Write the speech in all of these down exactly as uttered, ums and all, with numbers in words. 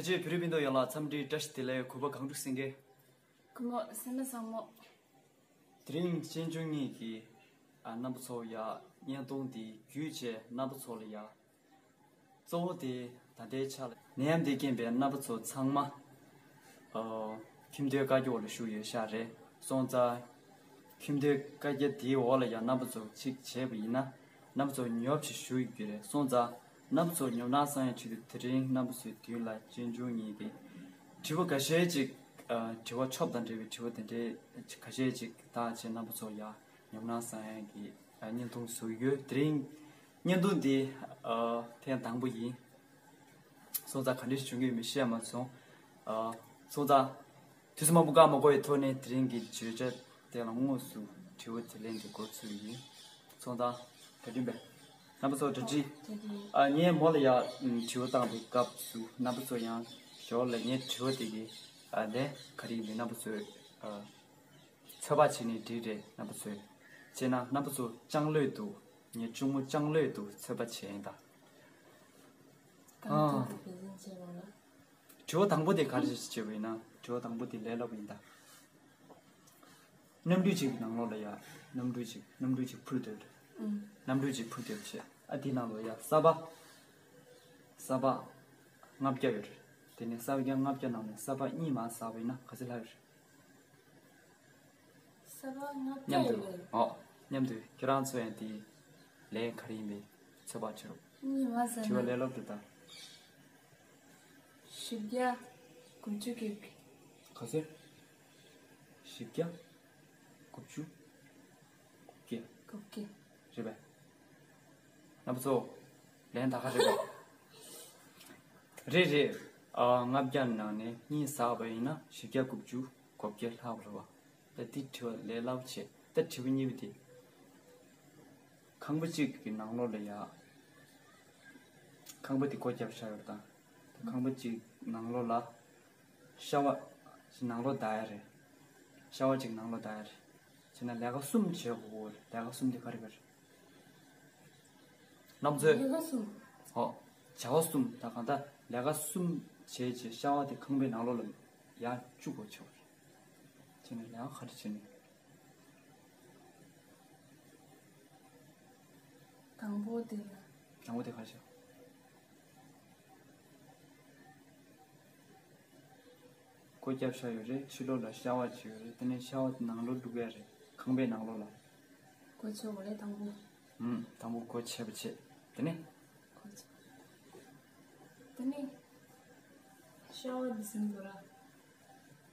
ཕལ་ཆེར་བོད་རིགས་སྤུན་ཟླ་ཡོངས་ལ་འཚམས་འདྲི་བཀྲ་ཤིས་བདེ་ལེགས། གུས་པ་གངས་ཕྲུག་སེང་གེ། སྐུ་ངོ་སེམས་ན་བཟང་མོ། དེ་རིང་གཅེན་གཅུང་གཉིས་ཀྱིས་ཨ་རྣམ་པ་ཚོ་ཡ་བརྙན་ཐུང་འདི་བརྒྱུད་བྱས་རྣམ་པ་ཚོ་ལ་ཡ། གཙོ་བོ་དེ་ད་ལྟའི་ཆ་ལ་ནད་ཡམས་འདིས་རྐྱེན་པས་རྣམ་པ་ཚོ་ཚང་མ་ཨ་ཁྱིམ་སྡོད་བཀའ་རྒྱ་འོག་ལ་བཞུགས་ཡོད་ཤག་རེད། སོང་ཙང་ཁྱིམ་སྡོད་བཀའ་རྒྱ་དེའི་འོག་ལ་ཡང་རྣམ་པ་ཚོ་གཅིག་བྱས་པ་ཡིན་ན་རྣམ་པ་ཚོ་ཉོབ་ཅིག་བཞུགས་ཡོད་ཀྱི་རེད། སོང་ཙང་རྣམ་པ་ཚོ་ཉོབ་སྣང་སངས་ཡག་ཆེད་དུ་དེ་རིང་རྣམ་པ་ཚོའི་མདུན་ལ་གཅེན་གཅུང་གཉིས་ཀྱིས་དྲི་བ་འགའ་ཤས་ཅིག་ཨ་དྲི་བ་ཆོབ་དང་འབྲེལ་བའི་དྲི་བ་དེ་འདྲའི་འགའ་ཤས་ཅིག་བཏང་བྱས་རྣམ་པ་ཚོ་ཡང་ཉོབ་སྣང་སངས་ཡག་གི་ཨ་བརྙན་ཐུང་བཟོ་ཡོད། དེ་རིང་བརྙན་ཐུང་འདི་ཨ་ཐེངས་དང་པོ་ཡིན། སོང་ཙང་ག་འདྲ་ཞིག་བྱུང་གི་ཡོད་མེད་ཤེས་ཡ་མ་སོང་། ཨ་སོང་ཙང་དུས་ཚོད་མང་པོ་བཀག་མ་དགོས་པའི་ཐོག་ནས་དེ་རིང་གི་བརྗོད་བྱ་དེ་ལ་དངོས་སུ་དྲི་བ་དྲིས་ལན་དེ་འགོ་ཚུགས་ཡིན། སོང་ཙང་གྲ་སྒྲིག་པས། རྣམ་པ་ཚོ་གྲ་སྒྲིག་ཨ་ངས་མོ་ལ་ཡ་དྲི་བ་བཏང་པའི་སྐབས་སུ་རྣམ་པ་ཚོ་ཡང་ཞོར་ལ་ངའི་དྲི་བ་དེ་གི་ཨ་ལན་ག་རེ་ཡིན་མིན་རྣམ་པ་ཚོས་ཨ་ཚོད་དཔག་བྱས་ནས་འགྲིག་རེད། རྣམ་པ་ཚོས་བྱས་ན་རྣམ་པ་ཚོ་ལྕང་ལོས་འདུག་ངའི་གཅུང་མོ་ལྕང་ལོས་འདུག་ཚོད་དཔག་བྱས་ཡིན་ད། གང་ཐུབ་ཐུབ་འབད་བརྩོན་བྱེད་རོགས་གནང་། དྲི་བ་དང་པོ་དེ་ག་རེ་བྱེད་པ་ཡིན་ན། དྲི་བ་དང་པོ་དེ་ལས་སླ་པོ་ཡིན་ད། གནམ་གྲུ་གཅིག་གི་ནང་ལོགས་ལ་ཡ་གནམ་གྲུ་གཅིག་གནམ་གྲུ་གཅིག་འཕུར་སྡོད་རེད། ཨུམ། གནམ་གྲུ་གཅིག་འཕུར་སྡོད་བྱས་ཨ་དེའི་ནང་ལོགས་ཡ་ས་པ། ས་པ་ལྔ་བརྒྱ་ཡོད་རེད། དེ་ནས་ས་པ་ལྔ་བརྒྱ་ནང་ནས་ས་པ་གཉིས་མར་ཟགས་པ་ཡིན་ན་ག་ཚོད་ལྷག་ཡོད་རེད། ས་པ་ལྔ་བརྒྱ་མཉམ་དུ་ཡོད་རེད། ཨོ། མཉམ་དུ་ཁྱེད་རང་ཚོ་ཡང་དེའི་ལན་ག་རེ་ཡིན་པའི་ཚོད་དཔག་བྱེད་རོགས། གཉིས་མར་ཟགས་དྲི་བ་ན་ལས་སླ་པོ་འདུག་ད། བཞི་བརྒྱ་དགུ་བཅུ་གི། ག་ཚོད། བཞི་བརྒྱ་དགུ་བཅུ་གོ་བརྒྱད། གོ་བརྒྱད། རེད་པས། རྣམ་པ་ཚོ། ལན་ད་ག་རེད་པས། རེད་རེད། ཨ་ལྔ་བརྒྱ་ནང་ནས་གཉིས་ཟགས་པ་ཡིན་ན་བཞི་བརྒྱ་དགུ་བཅུ་གོ་བརྒྱད་ལྷག་པ་རེད་པ། ད་འདི་དྲི་བ་ལས་སླ་པོ་བྱས། ད་དྲི་བ་གཉིས་པ་དེ། ཁང་པ་གཅིག་གི་ནང་ལོགས་ལ་ཡ། ཁང་པ་དེ་སྒོ་བརྒྱབ་བཞག་ཡོད་དང་། ད་ཁང་པ་གཅིག་ནང་ལོགས་ལ། ཤ་བ་ཞིག་ནང་ལོགས་བདའ་ཡ་རེད། ཤ་བ་གཅིག་ནང་ལོགས་བདའ་ཡ་རེད། བྱས་ན་ལས་ཀ་གསུམ་བྱེད་དགོས་རེད། ལས་ཀ་གསུམ་དེ་ག་རེ་ག་རེ། རྣམ་ཚོས། ལས་ཀ་གསུམ། ཨོ། བྱ་བ་གསུམ་ད་གང་ལྟར་ལས་ཀ་གསུམ་བྱས་རྗེས་ཤ་བ་དེ་ཁང་པའི་ནང་ལོགས་ལ་ཡར་བཅུག་དགོས་བྱུང་། བྱས་ན་ལས་ཀ་ག་རེ་བྱས་ནས། དང་པོ་དེ་ལ། དང་པོ་དེ་ག་རེ་བྱས། སྒོ་བརྒྱབ་བཞག་ཡོད་རེད། ཕྱི་ལོགས་ལ་ཤ་བ་ཅིག་ཡོད་རེད། དེ་ནས་ཤ་བ་དེ་ནང་ལོགས་བླུག་ཡ་རེད། ཁང་པའི་ནང་ལོགས་ལ། སྒོ་ཕྱེ་དགོས་རེད་དང་པོ། ཨུམ། དང་པོ་སྒོ་ཕྱེ་བ་བྱེད། དེ་ནས། སྒོ་ཕྱེ། དེ་ནས། ཤ་བ་འདི་ཟིན་དགོས་ར།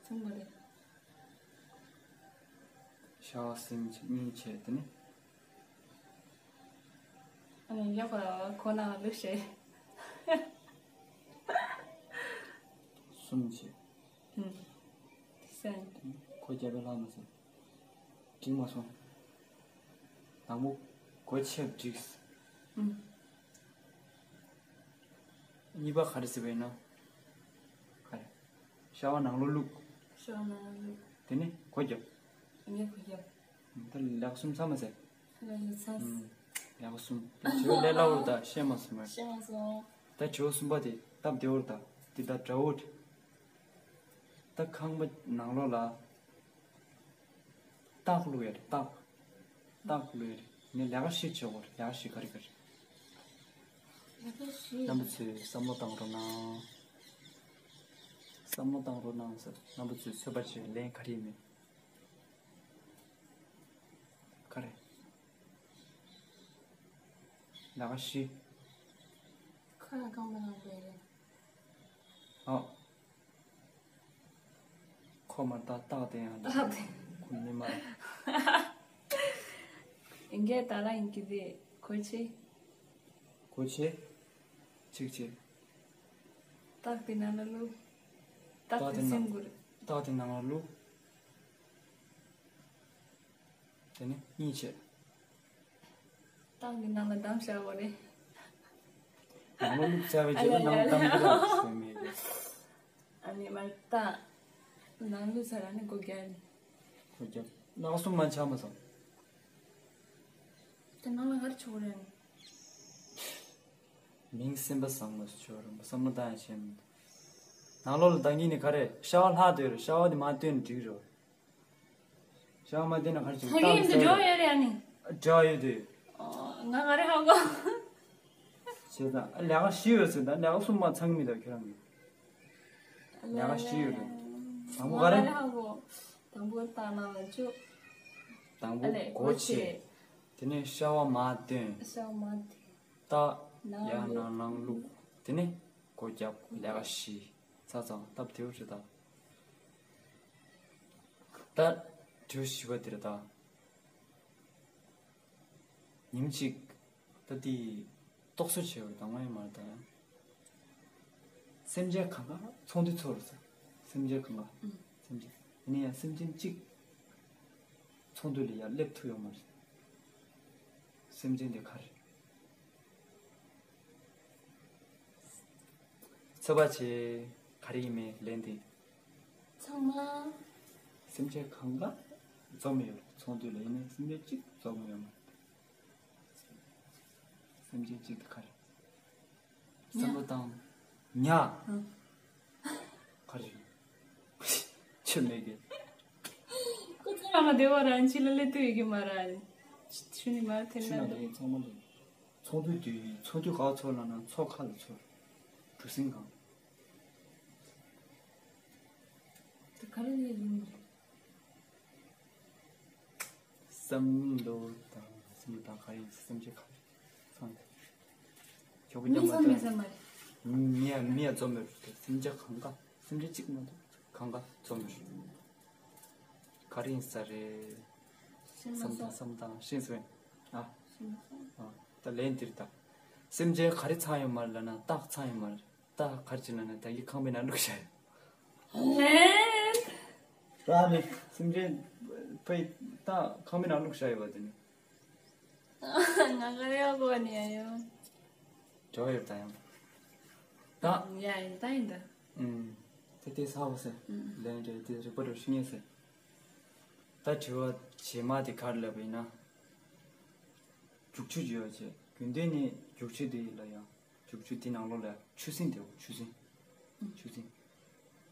ཟིན་དགོས་རེད། ཤ་བ་ཟིན་བྱས་གཉིས་བྱས་དེ་ནས། ཨ་ནི་ཡག་པ་ཁོ་ན་བླུགས་བྱས། གསུམ་བྱས། ཧུམ། སེམས། ཁོ་རྒྱབ་པའི་ལྷག་མ་སོང་། འགྲིག་མ་སོང་། དང་པོ་སྒོ་ཕྱེ་འགྲིག་ཧུམ། གཉིས་པ་ག་རེ་ཟེར་བས་ན། ག་རེ། ཤ་བ་ནང་ལོགས་བླུགས། ཤ་བ་ནང་ལོགས་བླུགས། དེ་ནས་སྒོ་རྒྱབ། དེ་ནས་སྒོ་རྒྱབ། ད་ལེགས་གསུམ་ཚང་མ་ཟེར། ལེགས་གསུམ། ལེགས་གསུམ། ད་བྱེའུ་ལས་སླ་བོར་ད་ཤེས་མ་སོང་མ། ཤེས་མ་སོང་། ད་བྱེའུ་གསུམ་པ་དེ་སྟབས་བདེ་བོར་ད་དེ་ད་དགྲ་བོ། ད་ཁང་པ་ནང་ལོགས་ལ། སྟག་བླུགས་ཡ་རེད་སྟག་སྟག་བླུགས་ཡ་རེད། ངས་ལས་ཀ་བཞི་བྱེད་དགོས་རེད། ལས་ཀ་བཞི་ག་རེ་ག་རེ། ལས་ཀ་བཞི། རྣམ་པ་ཚོས་བསམ་བློ་བཏང་རོགས་གནང་། བསམ་བློ་བཏང་རོགས་གནང་ཟེར། རྣམ་པ་ཚོས་ཚོད་དཔག་བྱས་ལན་ག་རེ་ཡིན་མིན། ག་རེ། ལས་ཀ་བཞི། ཁ་ཡང་གང་མ་གང་དགོས་རེད། ཨ། ཁོ་མ་ད་སྟག་དེ་ཡང་སྟག་དེ། ཁོ་ནི་མ། ཡིན་གྱི་ད་ར་ཡིན་གྱི་དེ་གོ་ཆེ། གོ་ཆེ། ཆིག་ཆེ། སྟག་དེ་ནང་ལ་བླུགས། སྟག་སྟག་དེ་དེ་ནང་སེམས་ཁུར། སྟག་དེ་ནང་ལ་བླུགས། དེ་ནས་གཉིད་ཆད། སྟག་གི་ནང་ལ་བསྡམས་བཞག་པ་རེད། ནང་ལ་བླུགས་ཚར་བའི་རྗེས་ལ་ནང་བསྡམས་ཀྱི་ར་ཞོན་མེད་ཀྱི། ཨ་ནི་མར་ལྟ། ནང་བླུགས་ཚར་ཨ་ནི་སྒོ་རྒྱག་ནི། སྒོ་རྒྱབ། ནག་གསུམ་མ་ཆགས་མ་སོང་། དེ་ནང་ལ་ག་རེ་བྱུག་རེད། མིང་སེམས་པ་བཟང་མ་ཞོར་བསམ་བློ་བཏང་ཡ་བྱས་མི་འདུག་ནང་ལོགས་ལ་བཏང་གིན་ནི་ག་རེ་ཤ་བ་ལྷག་འདོད་རེད། ཤ་བ་དེ་མ་བཏོན་ནས་འགྲིག་རེད། ཤ་བ་མ་བཏོན་ན་ག་རེ་བྱེད། ཚང་གིན་འདི་འགྲོ་ཡོད་རེད། ཨ་ནི་འདྲ་ཡོད་དེ། ང་ག་རེ་ཧ་གོ། བྱས་ཙང་ལས་ཀ་བཞི་ཡོད་ཟེར། ད་ལས་ཀ་གསུམ་མ་ཚང་གི་མི་འདུག་ཁྱོད་རང་གི། ལས་ཀ་བཞི་ཡོད་རེད། དང་པོ་ག་རེ། ང་ག་རེ་ཧ་གོ། དང་པོ་ལྟ་ན་ལ་བཅུ། དང་པོ་ཨ་ལས་སྒོ་སྒོ་ཕྱེ། ཕྱེ། དེ་ནས་ཤ་བ་མ་བཏོན། ཤ་བ་མ་བཏོན། ད་ནང་ཡར་ལུག་ནང་ནང་བླུགས། དེ་ནས་སྒོ་རྒྱབ། ལས་ཀ་བཞི། ཚར་ཙང་སྟབས་བདེ་བོ་རེད་ད། ད་དྲི་བ་བཞི་པ་འདིར་ད། ཉིན་གཅིག་ད་དེ་རྟོག་བཟོ་བྱས་པ་དང་མ་ཡིན་མ་རེད་ད། ཡང་སེམས་ཅན་གང་ག་ཚོགས་འདུ་ཚོགས་རེད་ཟེར། སེམས་ཅན་གང་ག་ཨུ། སེམས་ཅན་ཡིན་ན་ཡང་སེམས་ཅན་གཅིག་ཚོགས་འདུ་ལ་ཡར་སླེབས་ཐུབ་ཡོད་མ་རེད། སེམས་ཅན་དེ་ག་རེ། ཚོད་པ་བྱེད། ག་རེ་ཡིན་མིན་ལན་དེ། ཚང་མ། སེམས་ཅན་གང་ག་འཛོམས་ཡོད། ཚོགས་འདུ་ལ་ཡིན་ན་སེམས་ཅན་གཅིག་འཛོམས་ཡོད་མ་རེད། སེམས་ཅན་གཅིག་དེ་ག་རེ། ཉ། བསམ་བློ་བཏང་། ཉ། ཨ། ག་རེ། ཆོས་མེད་གི། ཁོ་ཚོ་རང་ལ་བདེ་བ་རང་ཅི་ལ་ལས་ལྟོས་ཡོད་ཀྱི་མ་རེད། ཆུ་ནི་མ་ཐེབས་ཆུ་ན་ན་ལས་ཚང་མ་ལས། ཚོགས་འདུ་དུས་ཚོགས་འདུ་ག་ཚོགས་ལ་ན་ཚོགས་ཁ་ལ་ཚོགས། གྲུ་གཟིངས་གང་། དེ་ག་རེ་ལས་ཡིན། བསམ་བློ་དང་། བསམ་བློ་དང་ག་ཡིན་སེམས་ཅན་ག་རེ་ཚང་། ཁྱོད་མི་ཀྱང་མ་ཚང་མི་ཚང་མ་རེད། མི་ཡ་མི་ཡ་འཛོམས་མེད་རེད། སེམས་ཅན་གང་ག་སེམས་ཅན་གཅིག་མ་གཏོགས་གང་ག་འཛོམས་མེད་རེད། ག་རེ་ཡིན་ས་རེད། བསམ་བཏང་བསམ་བཏང་ཤེས་སོང་། ཨ། ཨ། ད་ལན་འདིར་ད། སེམས་ཅན་ག་རེ་ཚང་ཡོད་མ་རེད་ལབ་ན་སྟག་ཚང་ཡོད་མ་རེད། ད་ག་རེ་བྱེད་ན་ནི་ད་གིན་ཁང་པའི་ནང་བླུགས་བཞག་ཡོད། ཧེ། ད་ནི་སེམས་ཅན་ཕའི་ད་ཁང་པའི་ནང་བླུགས་བཞག་ཡོད་པ་དེ་ནི། ང་ག་རེ་ཡག་པོ་ནི་ཡ་ཡོད། འགྲོ་ཡོད་ད་ཡང་། ད། ཡ་ཡིན་ད་ཡིན་ད། ཨུམ། དེ་དེ་ས་བ་ཟེར། ཨུམ། ལན་རེ་དེ་རིག་པ་འགྲོ་ཤི་ངེས་ཟེར། ད་དྲི་བ་རྗེས་མ་དེ་ག་རེ་ལབ་པ་ཡིན་ན། རྒྱུག་ཆུ་ཡོད་ཅེས། རྒྱུན་ལྡན་ནི་རྒྱུག་ཆུ་དེ་ལ་ཡང་། རྒྱུག་ཆུ་དེ་ནང་ལོགས་ལ་ཆུ་སྲིན་དེ་ཆུ་སྲིན། ཆུ་སྲིན།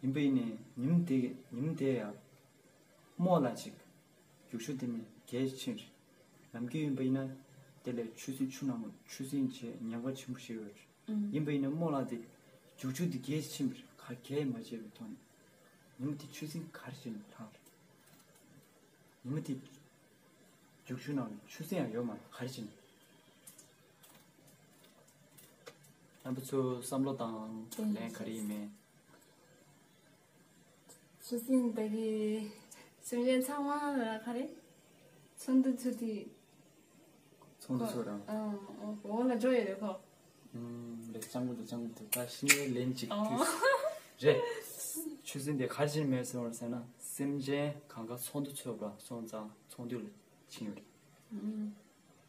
ཡིན་པ་ཡིན་ནའི་ཉིན་དེ་ཉིན་དེ་ཡང་། རྨོ་ལགས་ཅིག་རྒྱུག་ཆུ་དེ་ནས་བརྒལ་ཕྱིན་རེད། ནམ་རྒྱུན་ཡིན་པ་ཡིན་ན། དེ་ལས་ཆུ་སྲིན་ཆུ་ནང་མ་ཆུ་སྲིན་བྱས་ཉེན་ཁ་ཆེན་པོ་ཞིག་ཡོད་རེད། ཡིན་པ་ཡིན་ན་རྨོ་ལགས་དེ་རྒྱུག་ཆུ་དེ་བརྒལ་ཕྱིན་པ་རེད། ག་བརྒལ་མ་བྱས་པའི་ཐོག་ནས། ཉིན་མོ་དེ་ཆུ་སྲིན་ག་རེ་བྱས་ནས་ལྷག་རེད། ཉིན་མོ་དེ། རྒྱུག་ཆུ་ནང་ཆུ་སྲིན་ཡང་ཡོད་མ་རེད། ག་རེ་བྱས་ནས། རྣམ་པ་ཚོས་བསམ་བློ་བཏང་། ལན་ག་རེ་ཡིན་མིན། ཆུ་སྲིན་ད་གི་སེམས་ཅན་ཚང་མ་ལ་ག་རེ། ཚོགས་འདུ་ཚོགས་དུས། ཚོགས་འདུ་ཚོགས་རང་། ཨང་། འོ་ལ་འགྲོ་ཡོད་རེད་ཁོ། ཨུམ། རེད། སྤྱང་པོ་འདུག་སྤྱང་པོ་འདུག་ད་ཤི་ནའི་ལན་གཅིག་ཨང་། དུས། རེད། ཆུ་སྲིན་དེ་ག་རེ་བྱས་ནས་མེད་སོང་བ་ཟེར་ན། སེམས་ཅན་གང་ག་ཚོགས་འདུ་ཚོགས་པ་སོང་ཙང་ཚོགས་འདུ་ལ་ཕྱིན་ཡོད་རེད། ཨུམ།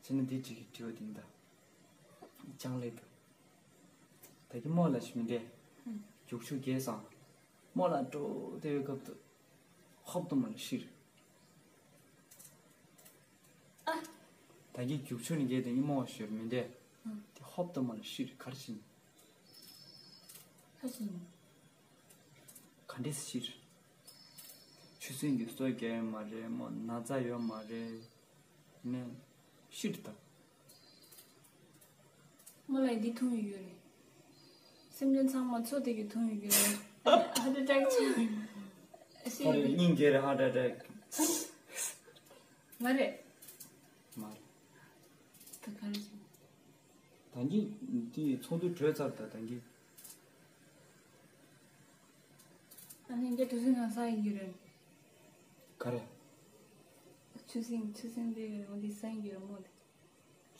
བྱས་ན་འདི་གཅིག་གི་དྲི་བ་འདི་ཡིན་ད། ཅང་ལེ་འདུག་ད་གི་རྨོ་ལགས་ཤིག་མི་འདྲ། རྒྱུག་ཆུ་བརྒལ་སོང་། རྨོ་ལགས་འགྲོ་བསྡད་པའི་སྐབས་སུ། ཧོབ་ཏེ་མར་ཤི་རེད། ཨ། ད་གི་རྒྱུག་ཆུ་ནས་བརྒལ་ཏེ་ཉིན་མོ་ཞོར་མི་འདྲ། ཨ། དེ་ཧོབ་ཏེ་མར་ཤི་རེད། ག་རེ་བྱས་ནས། ག་རེ་བྱས་ནས། ག་འདྲས་ཤི་རེད། ཆུ་སྲིན་གྱིས་སོ་བརྒྱབ་ཡོད་མ་རེད། མོ་ན་ཚ་ཡོད་མ་རེད། ནས་ཤི་རེད་ད། རྨོ་ལགས་འདི་འཐུང་ཡོད་རེད། སེམས་ཅན་ཚང་མ་མཚོ་དེ་གིས་འཐུང་ཡོད་རེད། ཧ་ཊ་ཨ་ཊེག་ཆགས། ཤི་ཁོ་རེ་རེད། སྙིང་རྗེ་རེད། ཧ་ཊ་ཨ་ཊེག་མ་རེད། མ་རེད། ད་ག་རེ་བྱས། ད་གིན་དེ་ཚོགས་འདུ་གྲོལ་ཚར། ད་ད་གིན། ཨ་ནི་འདི་གྲུ་གཟིངས་ནང་ས་ཡིན་རྒྱུ་རེད། ག་རེ། ཆུ་སྲིན་ཆུ་སྲིན་དེ་འོ་འདི་ས་ཡིན་རྒྱུ་རེད་མོ་དེ།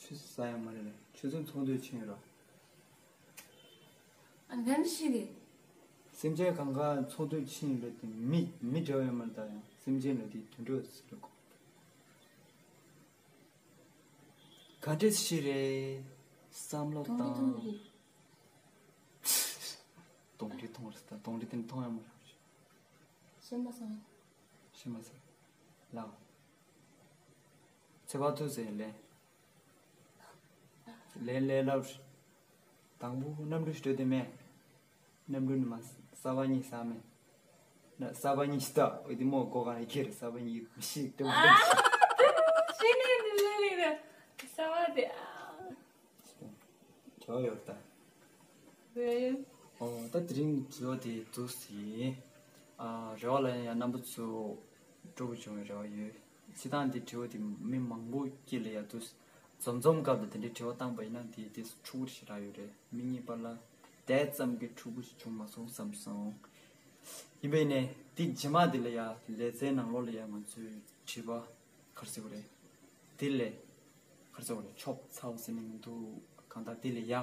ཆུ་སྲིན་ས་ཡང་མ་རེད་ལ། ཆུ་སྲིན་ཚོགས་འདུ་ཕྱིན་ཡོད་ར། ཨ་ནི་ག་འདྲ་ཤི་རེད། སེམས་ཅན་གང་ག་ཚོགས་འདུ་ཕྱིན་ཡོད་རེད་དེ། མི་མི་འདྲ་བ་ཡོད་མ་རེད། ད་ཡང་སེམས་ཅན་ལ་དེ་དུད་འགྲོ་ཟེར་གོ། ག་འདྲས་ཤི་རེད། བསམ་བློ་གཏོང་གི་གཏོང་གི་རེད། གདོང་འདྲེ་མཐོང་རེད་ད། གདོང་འདྲེ་དེ་མཐོང་ཡང་མ་རེད། ཤི་མ་སོང་། ཤི་མ་སོང་། ལགས། ཚེ་བར་དུ་ཟེར་ལན། ལན་ལན་ལབ། དང་པོ་གནམ་གྲུ་ཞིག་འགྲོ་དེ་མེད། གནམ་གྲུ་ནི་མ་ས་བ་གཉིས་ས་མེ། ན་ས་བ་གཉིས་ཤི་ཏ་འོ་དེ་མོ་གོ་ག་རེ་ཁྱེར་ས་བ་གཉིས་མི་ཤི་ཏེ་མོ་ཨ་ཏེ་ཤི་ནི་ནི་ལེ་ལེ་ར་ས་བ་དེ་ཨ། ཇོ་ཡོད་ད། ཝེ། ཨོ་ད་དེ་རིང་ཇོ་དེ་དུ་སི། ཨ་རེ་བ་ལ་ཡང་རྣམ་པ་ཚོ་སྤྲོ་པོ་བྱུང་བའི་རེ་བ་ཡོད། སྤྱི་བཏང་དེ་དྲི་བ་དེ་མི་མང་པོ་སྐྱེ་ལ་ཡ་དུ་སི། འཛོམས་འཛོམས་སྐབས་དུ་དེ་འདྲའི་དྲི་བ་བཏང་པ་ཡིན་ན་དེ་དེ་ཕྲུ་གུ་ཞིག་རག་ཡོད་རེད། མི་གཉིས་བར་ལ་དེ་ཙམ་གྱི་ཕྲུ་གུ་ཞིག་བྱུང་མ་སོང་བསམ་སོང་། ཡིན་པས་ནས་དེ་རྗེས་མ་དེ་ལ་ཡ་ལེ་ཚན་ནང་ལོགས་ལ་ཡ་ང་ཚོའི་དྲི་བ་ག་རེ་ཟེར་དགོས་རེད། དེ་ལས་ག་རེ་ཟེར་དགོས་རེད། ཆོབ་ཚ་བ་ཟེར་ནས་མི་འདུག་གང་ལྟར་དེ་ལས་ཡག་ག་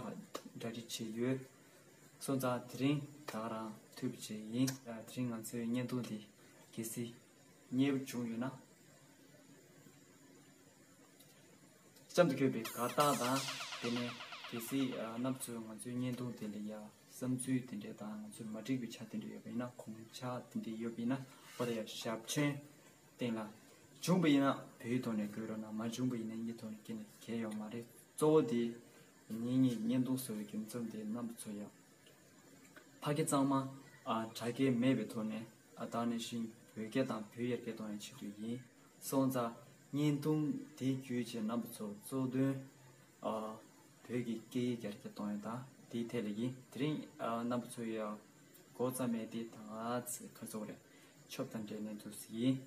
གྲ་སྒྲིག་བྱས་ཡོད། སོང་ཙང་དེ་རིང་ད་ག་རང་ཐུག་པ་བྱས་ཡིན། དེ་རིང་ང་ཚོའི་བརྙན་ཐུང་འདི་གལ་སྲིད་མཉེས་པོ་བྱུང་ཡོད་ན། གཤམ་དུ་བཀོད་པའི་དགའ་རྟགས་དང་དེ་ནས་གལ་སྲིད་རྣམ་པ་ཚོས་ང་ཚོའི་བརྙན་ཐུང་དེ་ལ་ཡ་བསམ་ཚུལ་དེ་འདྲས་དང་ང་ཚོས་མ་འགྲིག་པའི་ཆ་དེ་འདྲས་ཡོད་པ་ཡིན་ན་དགོངས་འཆར་དེ་འདྲས་ཡོད་པ་ཡིན་ན་ཕར་ཡ་ཞབས་མཆན་སྟེང་ལ། བྱུང་བ་ཡིན་ན་བོད་ཡིག་ཐོག་ནས་བཀོད་རོགས་གནང་། མ་བྱུང་བ་ཡིན་ན་དབྱིན་ཇིའི་ཐོག་ནས་བཀོད་ན་གལ་ཡོད་མ་རེད། གཙོ་བོ་དེ་ངེད་གཉིས་བརྙན་ཐུང་བཟོ་བའི་རྒྱུ་མཚན་དེ་རྣམ་པ་ཚོ་ཡ། ཕ་སྐད་གཙང་མ་ཨ་དྲ་རྒྱ་མེད་པའི་ཐོག་ནས་ཨ་ད་ག་ནང་བཞིན་བོད་སྐད་དང་བོད་ཡར་རྒྱས་གཏོང་ཡའི་ཆེད་དུ་ཡིན། སོང་ཙང་བརྙན་ཐུང་དེ་བརྒྱུད་བྱས་རྣམ་པ་ཚོ་གཙོ་དོན་ཨ་བོད་ཀྱི་སྐད་ཡིག་ཡར་རྒྱས་གཏོང་ཡ་དང་དེའི་ཐད་ལ་ཡིན། དེ་རིང་ཨ་རྣམ་པ་ཚོ་ཡ་འགོ་བརྩམས་མེད་དེ་ད་ང་ཚོ་ག་ཚོད་རེད། ཆོབ་དང་འབྲེལ་ནས་འདུག་སེ་ཡིན།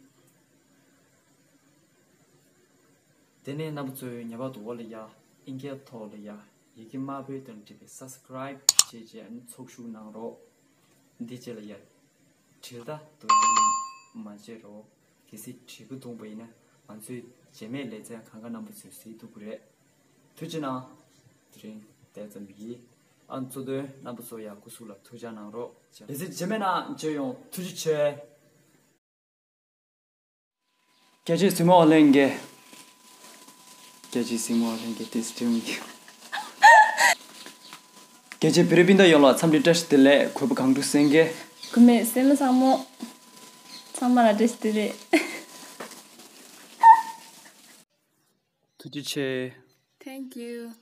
དེ་ནས་རྣམ་པ་ཚོས་ངེས་པར་དུ་འོག་ལ་ཡ་ཨིན་སྐད་ཐོག་ལ་ཡ་ཡི་གེ་དམར་པོའི་སྟེང་བྲིས་པའི་སབ་སི་ཀ་རའིབ་བྱས་རྗེས་ཚོགས་ཞུགས་གནང་རོགས། འདི་རྗེས་ལ་ཡ་དྲིལ་བརྡ་དུ་མ་བརྗེད་རོགས། གལ་སྲིད་དྲིལ་བུ་བརྡུངས་པ་ཡིན་ན་ང་ཚོའི་རྗེས་མའི་ལེ་ཚན་གང་ག་རྣམ་པ་ཚོས་གཟིགས་ཐུབ་ཀྱི་རེད། ཐུགས་རྗེ་གནང་། དེ་རིང་དེ་ཙམ་ཡིན། ཨ་གཙོ་དོན་རྣམ་པ་ཚོ་ཡ་སྐུ་གཟུགས་ལ་ཐུགས་ཅག་གནང་རོགས། ལེ་ཚན་རྗེས་མའི་ནང་མཇལ་ཡོང་། ཐུགས་རྗེ་ཆེ། རྒྱལ་གཅེས་གཟིགས་མོ་བ་ལྷན་རྒྱས། རྒྱལ་གཅེས་གཟིགས་མོ་བ་ལྷན་རྒྱས་ཏེ་སི་ཊིམ་གྱི། རྒྱལ་གཅེས་བོད་རིགས་སྤུན་ཟླ་ཡོངས་ལ་འཚམས་འདྲི་བཀྲ་ཤིས་བདེ་ལེགས། གུས་པ་གངས་ཕྲུག་སེང་གེ། གུས་མོས་སེམས་ལ་ཚང་མོ། ཚང་མ་ལ་བཀྲ་ཤིས་བདེ་ལེགས། ཐུགས་རྗེ་ཆེ། Thank you.